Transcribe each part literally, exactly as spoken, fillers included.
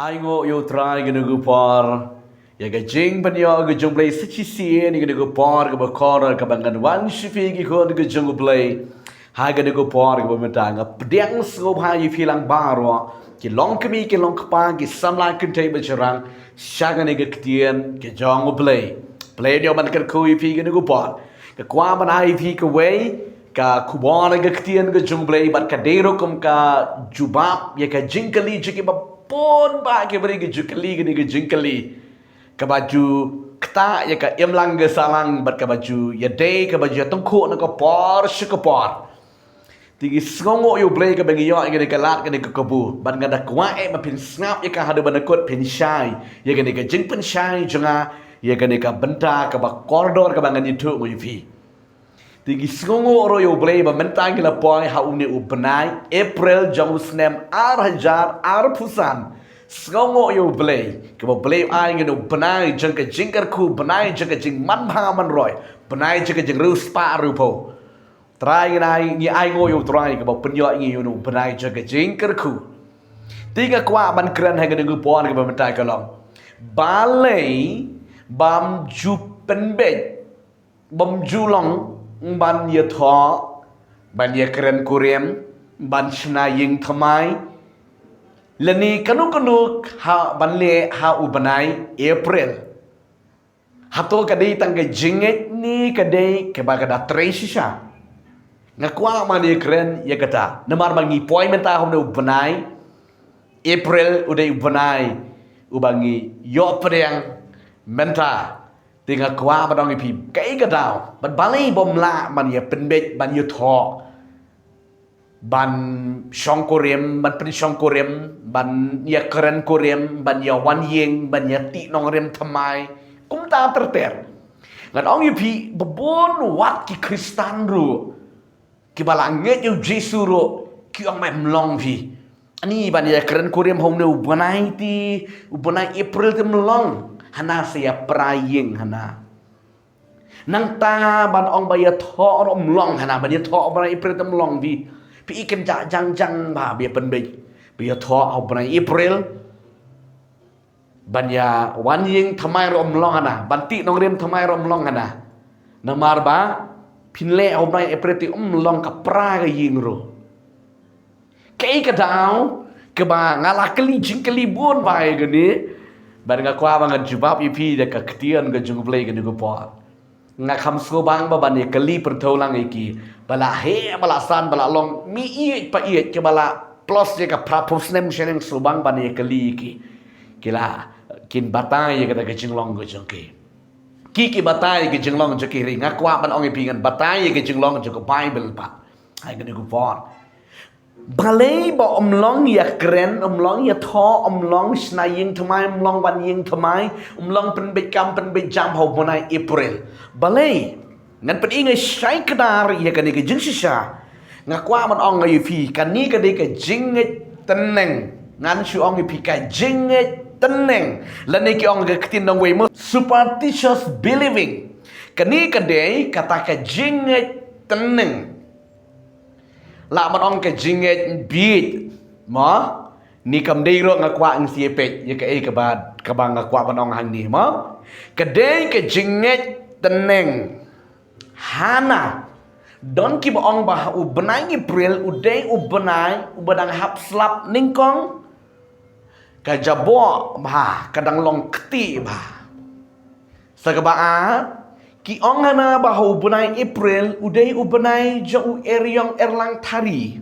Ai nguh ïa u Trai kane ka por ïa ka jingpynïoh ka jong u Blei sa shisien ïa kane ka por kaba kordor kaba ngan wan sha phi ki khun ka jong u Blei. Ha kane ka por kaba mynta nga pdiang sngewbha ïa phi lang baroh ki long kmie ki long kpa ki samla kynthei bashyrkhei sha kane ka ktien ka jong u Blei. Blei un ïoh ban kyrkhu ïa phi kane ka por. Nga kwah ban ai ïa phi kawei ka khubor ka ktien ka jong u Blei bad ka dei ruh kum ka jubab ïa ka jingkylli jong kiba bun bah ki briew ki ju kylli kane ka jingkylli. Kaba ju ktah ïa ka imlang ka sahlang bad kaba ju ïadei kaba ju ïatyngkhuh na ka por sha ka por. Te ngi sngewnguh ïa u Blei kaba ngi ïoh ïa kane ka lad kane ka kabu bad nga da kwah eh ba phin sngap ïa ka haduh ba nga kut phin shai ïa kane ka jingpynshai jong nga ïa kane ka bynta kaba kordor kaba ngan ïathuh ïa phi. Te ngi sngewnguh ruh ïa u Blei ba mynta ngi la poi ha une u bnai April jong u snem ar hajar arphew san. Sngewnguh ïa u Blei kaba u Blei u ai ïa une u bnai jong ka jingkyrkhu, bnai jong ka jingmanbha manroi, bnai jong ka jingriewspah riewphew. Trai ngi ai, ngi ai nguh ïa u Trai kaba u pynïoh ïa ngi une u bnai jong ka jingkyrkhu. Te nga kwah ban kren ha kane ka por kaba mynta ka long, balei bym ju pynbeit, bym ju long ban ïathoh, ban ïakren kurim, ban shna ïing thymmai, lane kano kano ha ban leh ha u bnai April. Hato ka dei tang ka jingngeit ne ka dei kaba ka da trei shisha? Nga kwah ban ïakren ïa kata namar ba ngi poi mynta ha une u bnai April u dei u bnai uba ngi ïoh pdiang mynta. Te nga kwah ban ong ïa phi kaei ka daw bad balei bym lah ban ïa pynbeit, ban ïathoh, ban shong kurim, ban pynshong kurim, ban ïakren kurim, ban ïawan ïing, ban ïatih nongrim thymmai. Kumta ter ter. Ngan ong ïa phi ba bun wat ki Khristan ruh kiba la ngeit ïa u Jisu ruh ki ong ba ym long phi. Ani ban ïakren kurim ha une u bnai te, u bnai April te ym long. Hana sa ïapra ïing hana. Nangta ban ong ba ïathoh ruh ym long hana, ban ïathoh u bnai April te ym long phi. Phi i kynjah jang jang ba ïa pynbeit, ba ïathoh ha u bnai April. Ban ïawan ïing thymmai ruh ym long hana, ban tih nongrim thymmai ruh ym long hana. Namar ba phin leh ha u bnai April te ym long, ka pra ka ïing ruh. Kaei ka daw kaba nga la kylli jingkylli bun ba ïa kane bad nga kwah ba ngan jubab ïa phi da ka ktien ka jong u Blei kane ka por. Nga kham sngewbang ba ban ïa kylli pyrthuh lang ïa ki ba la heh ba la san ba la long miet pa miet kiba la plus ïa ka phra phew snem shaneng, sngewbang ban ïa kylli ïa ki. Ki la kin batai ïa kata ka jinglong ka jong ki. Ki ki batai ïa ka jinglong jong ki ri, nga kwah ban ong ïa phi ngan batai ïa ka jinglong jong ka Baibl pat ha kane ka por. Balei ba ym long ïakren, ym long ïathoh, ym long shna ïing thymmai, ym long wan ïing thymmai, ym long pynbeit kam pynbeit jam ha u bnai April? Balei? Ngan pyni nga shai kdar ïa kane ka jingshisha. Nga kwah ban ong ïa phi kane ka dei ka jingngeit tneng. Ngan shu ong ïa phi ka jingngeit tneng. Lane ki ong ka ktien nongwei mo, superstitious believing. Kane ka dei kata ka jingngeit tneng. Lah ban ong ka jingngeit bieit mo. Ni kam dei ruh nga kwah ngin sa peit ïa kaei kaba, kaba nga kwah ban ong hangne mo. Ka dei ka jingngeit tneng. Hana don kiba ong ba u bnai April u dei u bnai uba dang hap slap nyngkong. Ka jaboh ba ka dang long kti ba. Sa kaba ar, ki ong hana ba ha u bnai April u dei u bnai jong u eriong erlang thari.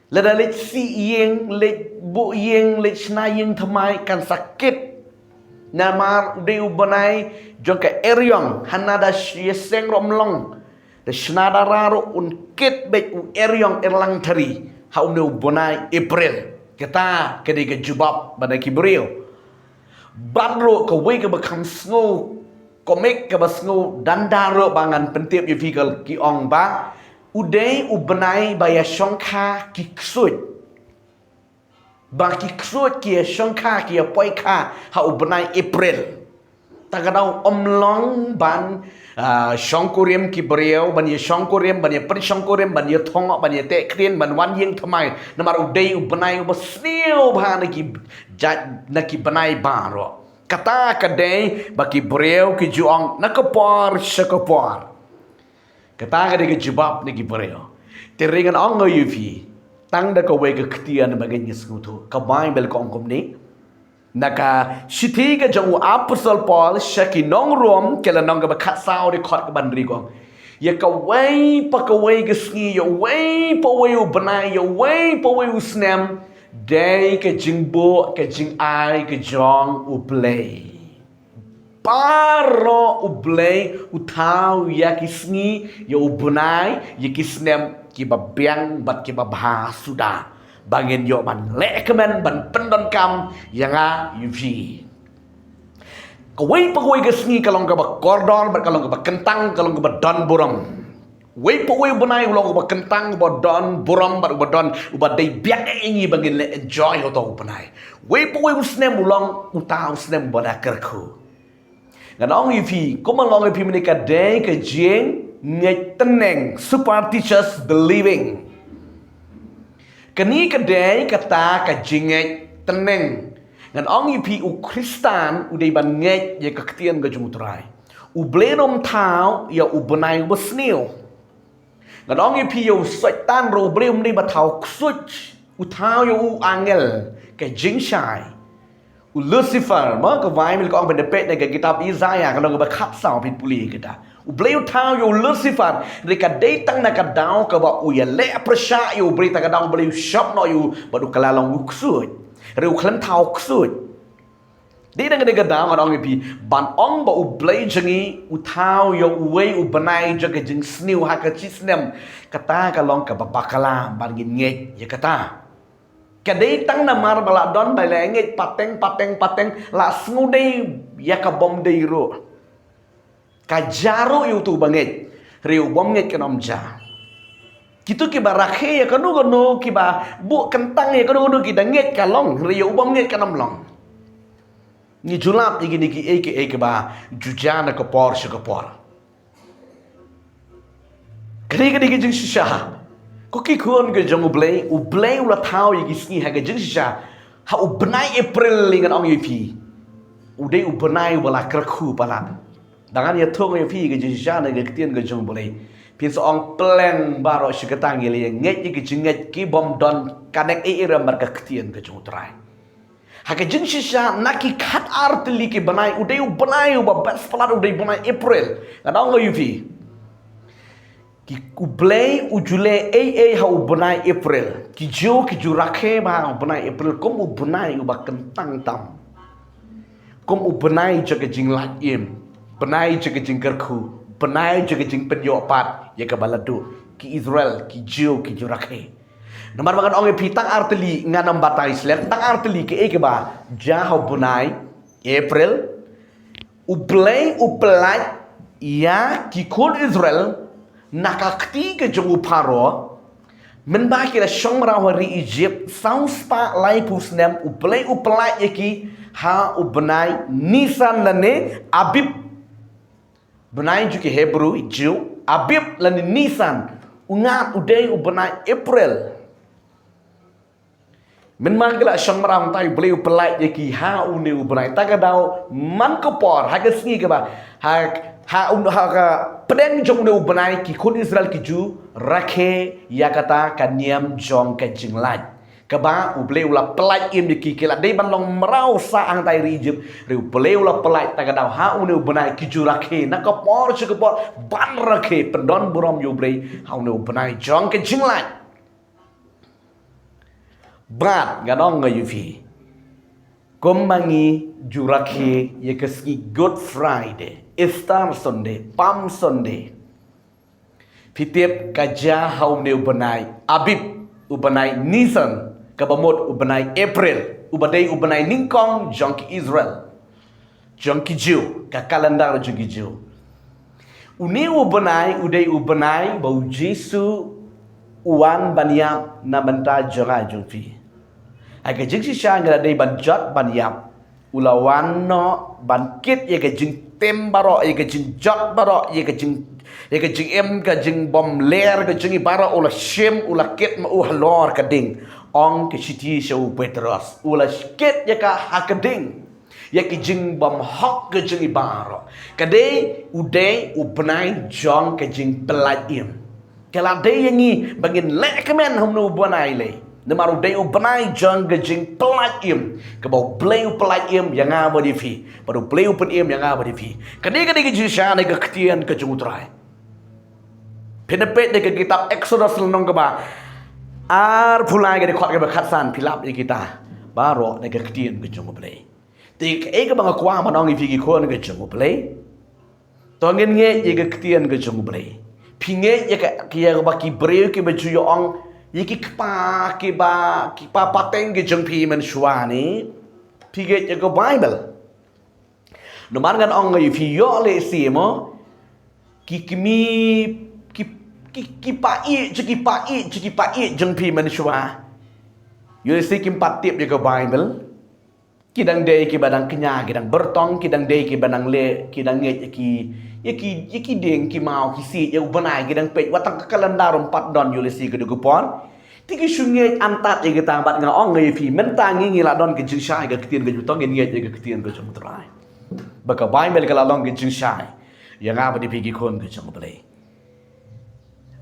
Lada leit sih ïing, leit buh ïing, leit shna ïing thymmai kan sa kit. Namar u dei u bnai jong ka eriong, hana da ïaseng ruh ym long. Da shna dara ruh un kit beit u eriong erlang thari ha une u bnai April. Kata ka dei ka jubab ba na ki briew. Bad ruh kawei kaba kham sngew komik kaba sngew danda ruh ba ngan pyntip ïa phi ka ki ong ba u dei u bnai ba ïa shongkha ki ksuid. Ba ki ksuid ki ïa shongkha ki ïa poi kha ha u bnai April. Ta ka daw ym long ban Ah, shongkurim ki briew, ban ïa shongkurim, ban ïa pynshongkurim, ban ïa thong, ban ïa teh ktien, ban wan ïing thymmai. Namar u dei u bnai uba sniew bha na ki jait, na ki bnai baroh. Kata ka dei ba ki briew ki ju ong na ka por sha ka por. Kata ka dei ka jubab na ki briew. Te ngan ong ïa phi, tang da kawei ka ktien ba ngin ïa sngewthuh. Ka Baibl ka ong kumne. Na ka shithi ka jong u Apostol Paul sha ki nong Rom, ka lynnong kaba khatsaw, dkhot kaba hynriew ka ong: Ïa kawei pa kawei ka sngi, ïa uwei pa uwei u bnai, ïa uwei pa uwei u snem, dei ka jingbuh, ka jingai ka jong U Blei. Baroh U Blei u thaw ïa ki sngi, ïa u bnai, ïa ki snem, kiba biang bad kiba bha suda, ba ngin ïoh ban leh kmen, ban pyndonkam ïa nga, ïa phi. Kawei pa kawei ka sngi ka long kaba kordor bad ka long kaba kyntang, ka long kaba don burom. Uwei pa uwei u bnai u long uba kyntang, uba don burom bad uba don, uba dei biang ïa ngi ba ngin leh enjoy ïa uto u bnai. Uwei pa uwei u snem u long uta u snem uba la kyrkhu. Ngan ong ïa phi, kumba long ïa phi mynne, ka dei ka jingngeit tneng, superstitious believing. Kane ka dei kata ka jingngeit tneng. Ngan ong ïa phi, u Khristan u dei ban ngeit ïa ka ktien ka jong U Trai. U Blei um thaw ïa u bnai uba sniew. Ngan ong ïa phi, ïa u Soitan ruh U Blei um dei ba thaw ksuid, u thaw ïa u angel ka jingshai. U Lucifer, ma, ka Baibl ka ong, ban da peit na ka kitab Isaiah, ka lynnong kaba khatsaw, phin pule ïa kata. U Blei u thaw ïa u Lucifer, hynrei ka dei tang na ka daw kaba u ïaleh pyrshah ïa U Blei, ta ka daw U Blei u shop noh ïa u, bad u kylla long u ksuid. Hynrei u khlem thaw ksuid. Dei na kane ka daw ngan ong ïa phi, ban ong ba U Blei jong ngi u thaw ïa uwei u bnai jong ka jingsniew ha ka shi snem, kata ka long kaba bakla ban ngin ngeit ïa kata. Ka dei tang namar ba la don ba la ngeit pateng, pateng, pateng, la sngewdei ïa ka bym dei ruh. Ka jia ruh ïa uto uba ngeit, hynrei u bym ngeit kan ym jia. Kito kiba rakhe ïa kano kano, kiba buh kyntang ïa kano kano, ki da ngeit ka long, hynrei ïa u bym ngeit kan ym long. Ngi ju lap ïa kine kiei kiei kiba ju jia na ka por sha ka por. Kane ka dei ka jingshisha. Ko ki khun ka jong U Blei, U Blei u la thaw ïa ki sngi ha ka jingshisha. Ha u bnai April, ngan ong ïa phi, u dei u bnai uba la kyrkhu palat. Tang ngan ïathuh ïa phi ka jingshisha na ka ktien ka jong U Blei, phin sa ong, pleng baroh shi katta ngi la ïa ngeit ïa ki jingngeit ki bym don connect ei ei ruh bad ka ktien ka jong U Trai. Ha ka jingshisha, na ki khatar tylli ki bnai, u dei u bnai uba best palat u dei u bnai April. Ngan ong ïa phi, ki, U Blei u ju leh ei ei ha u bnai April. Ki Jiw ki ju rakhe bha ha u bnai April kum u bnai uba kyntang tam, kum u bnai jong ka jinglait im, bnai jong ka jingkyrkhu, bnai jong ka jingpynïoh pat ïa kaba la duh. Ki Israel, ki Jiw ki ju rakhe. Namar ba ngan ong ïa phi, tang ar tylli, ngan ym batai slet, tang ar tylli kiei kiba jia ha u bnai April. U Blei u pyllait ïa ki khun Israel na ka kti ka jong u Pharaoh. Mynba ki la shong mraw ha ri Egypt saw spah laiphew snem, U Blei u pyllait ïa ki ha u bnai Nisan lane Abib. Bnai jong ki Hebru, Jiw, Abib lane Nisan, u ngat u dei u bnai April. Mynba ki la shong mraw, hangta U Blei u pyllait ïa ki ha une u bnai. Ta ka daw man ka por, ha ka sngi kaba, ha, ha, un, ha ka pdeng jong une u bnai, ki khun Israel ki ju rakhe ïa kata ka niam jong ka jinglait. Kaba U Blei u la pyllait im ïa ki, ki la dei ban long mraw sah hangta ha ri Egypt. Hynrei U Blei u la pyllait, ta ka daw ha une u bnai ki ju rakhe, na ka por sha ka por, ban rakhe pyndon burom ïa U Blei ha une u bnai jong ka jinglait. Bad ngan ong ïa phi, kumba ngi ju rakhe ïa ka sngi Good Friday, Easter Sunday, Palm Sunday, phi tip ka jia ha une u bnai Abib, u bnai Nisan, kaba mut u bnai April, uba dei u bnai nyngkong jong ki Israel, jong ki Jiw, ka calendar jong ki Jiw. Une u bnai u dei u bnai ba U Jisu u wan ban ïap na bynta jong nga jong phi. Ha ka jingshisha ngi la dei ban jot ban ïap. U la wan noh ban kit ïa ka jingtim baroh, ïa ka jingjot baroh, ïa ka jing, ïa ka jingim, ka jingbymler ka jong ngi baroh, u la shim, u la kit ma u halor ka ding. Ong ka shithi sha u Petros, u la kit ïa ka ha ka ding. Ïa ki jingbymhok ka jong ngi baroh. Ka dei u dei u bnai jong ka jingpyllait im. Ka la dei ïa ngi ba ngin leh kmen ha une u bnai lei. Namar u dei u bnai jong ka jingpyllait im. Kaba U Blei u pyllait im ïa nga bad ïa phi. Bad U Blei u pynim ïa nga bad ïa phi. Ka dei, ka dei ka jingshisha na ka ktien ka jong U Trai. Phin ïa peit na ka kitab Exodus lynnong kaba arphew lai, ka dkhot kaba khatsan, phi lap ïa kita baroh na ka ktien ka jong U Blei. Te kaei kaba nga kwah ban ong ïa phi ki khun ka jong U Blei. To ngin ngeit ïa ka ktien ka jong U Blei. Phi ngeit ïa ka, ïa kaba ki briew kiba ju ïa ong, ïa ki kpa, kiba, ki kpa pateng ki jong phi mynshuwa ne. Phi ngeit ïa ka Bible. Namar ngan ong ïa phi, ïoh lehse mo, ki kmie, ki, ki, ki paid, ki paid, ki paid jong phi mynshuwa, ïoh lehse kim pat tip ïa ka Bible. Ki dang dei kiba dang kñia, ki dang byrtong, ki dang dei kiba dang leh, ki dang ngeit ïa ki, ïa ki, ïa ki dieng, ki maw, ki siej, ïa u bnai, ki dang peit, wat tang ka calendar ruh ym pat don, ïoh lehse ka dei ka por. Te ki shu ngeit antad ïa kata, bad nga ong ïa phi, mynta ngi, ngi la don ka jingshai ka ktien ka jong U Trai, ngin ngeit ïa ka ktien ka jong U Trai. Ba ka Bible ka la long ka jingshai ïa nga bad ïa phi ki khun ka jong U Blei.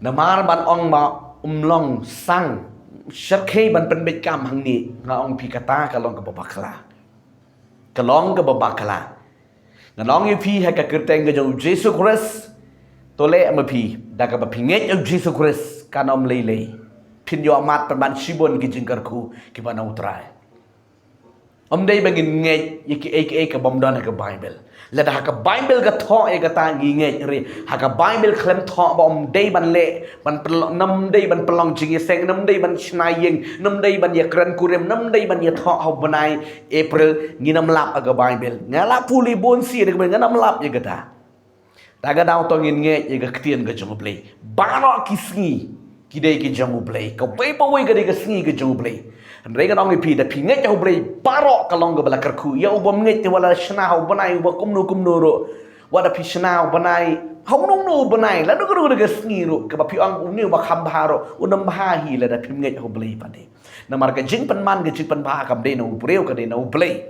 Namar ban ong ba um long sang shyrkhei ban pynbeit kam hangne, nga ong phi kata ka long kaba bakla. Ka long kaba bakla. Ngan ong ïa phi ha ka kyrteng ka jong U Jisu Khrist. To leh ma phi da kaba phi ngeit ïa U Jisu Khrist, kan ym lei lei phin ïoh mad pynban shibun ki jingkyrkhu kiba na U Trai. Ym dei ba ngin ngeit ïa kiei kiei kaba ym don ha ka Bible. Lada ha ka Bible ka thoh ïa kata ngi ngeit re. Ha ka Bible khlem thoh ba ym dei ban leh, ban pynlong, ym dei ban pynlong jingïaseng, ym dei ban shna ïing, ym dei ban ïakren kurim, ym dei ban ïathoh ha u bnai April, ngin ym lap ha ka Bible. Nga la pule bun sien ha ka Bible, ngan ym lap ïa kata. Da ka daw to ngin ngeit ïa ka ktien ka jong U Blei. Baroh ki sngi ki dei ki jong U Blei. Kawei pa wei ka dei ka sngi ka jong U Blei. Hynrei ngan ong ïa phi, da phi ngeit ha U Blei, baroh ka long kaba la kyrkhu. Ïa u bym ngeit te wat la shna ha u bnai uba kumno kumno ruh. Wat la phi shna ha u bnai, ha uno uno u bnai, lano kano kano ka sngi ruh, kaba phi ong une uba kham bha ruh un ym bha hi lada phim ngeit ha U Blei pat de. Namar ka jingpynman, ka jingpynbha kam dei na u briew, ka dei na U Blei.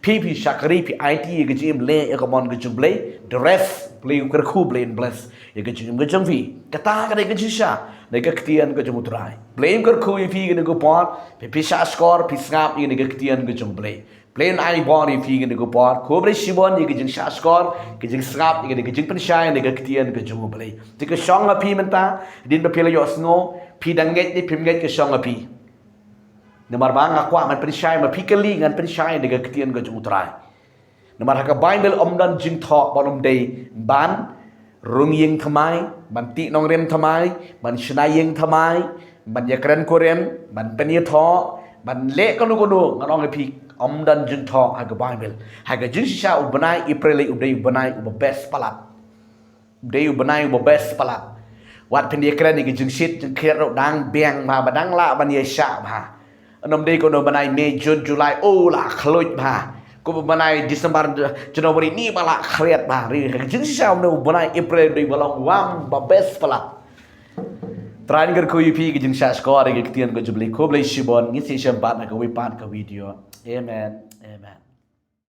Phi, phi shakri, phi aiti ïa ka jingim, leh ïa ka mon ka jong U Blei, the rest, Blei u kyrkhu, Blei un bless ïa ka jingim ka jong phi. Kata ka dei ka jingshisha na ka ktien ka jong U Trai. Blei u kyrkhu ïa phi kane ka por, phi, phi shahshkor, phi sngap ïa kane ka ktien ka jong U Blei. Blei un ai bor ïa phi kane ka por. Khublei shibun ïa ka jingshahshkor, ka jingsngap, ïa ka jingpynshai na ka ktien ka jong U Blei. Te ka shong ha phi mynta, hadien ba phi la ïohsngew, phi dang ngeit ne phim ngeit, ka shong ha phi. Namar ba nga kwah ban pynshai, ma phi kylli ngan pynshai na ka ktien ka jong U Trai. Namar ha ka Bible ym don jingthoh ba ym dei ban rung ïing thymmai, ban tih nongrim thymmai, ban shna ïing thymmai, ban ïakren kurim, ban pynïathoh, ban leh kano kano, ngan ong ïa phi, ym don jingthoh ha ka Bible. Ha ka jingshisha u bnai April u dei u bnai uba best palat. Dei u bnai uba best palat. Wat phin ïakren ïa ka jingshit jingkhriat ruh dang biang bha, ba dang lah ban ïashah bha. Ym dei kano bnai May, June, July, oh, lah khluit bha. Kumba bnai December, January, ni ba lah khriat bha. Ri, ka jingshisha u bnai April dei ba long uba best palat. Trai un kyrkhu ïa phi ka jingshahshkor ïa ka ktien ka jong U Blei. Khublei shibun, ngin sa ïashem pat ha kawei pat ka video. Amen. Amen.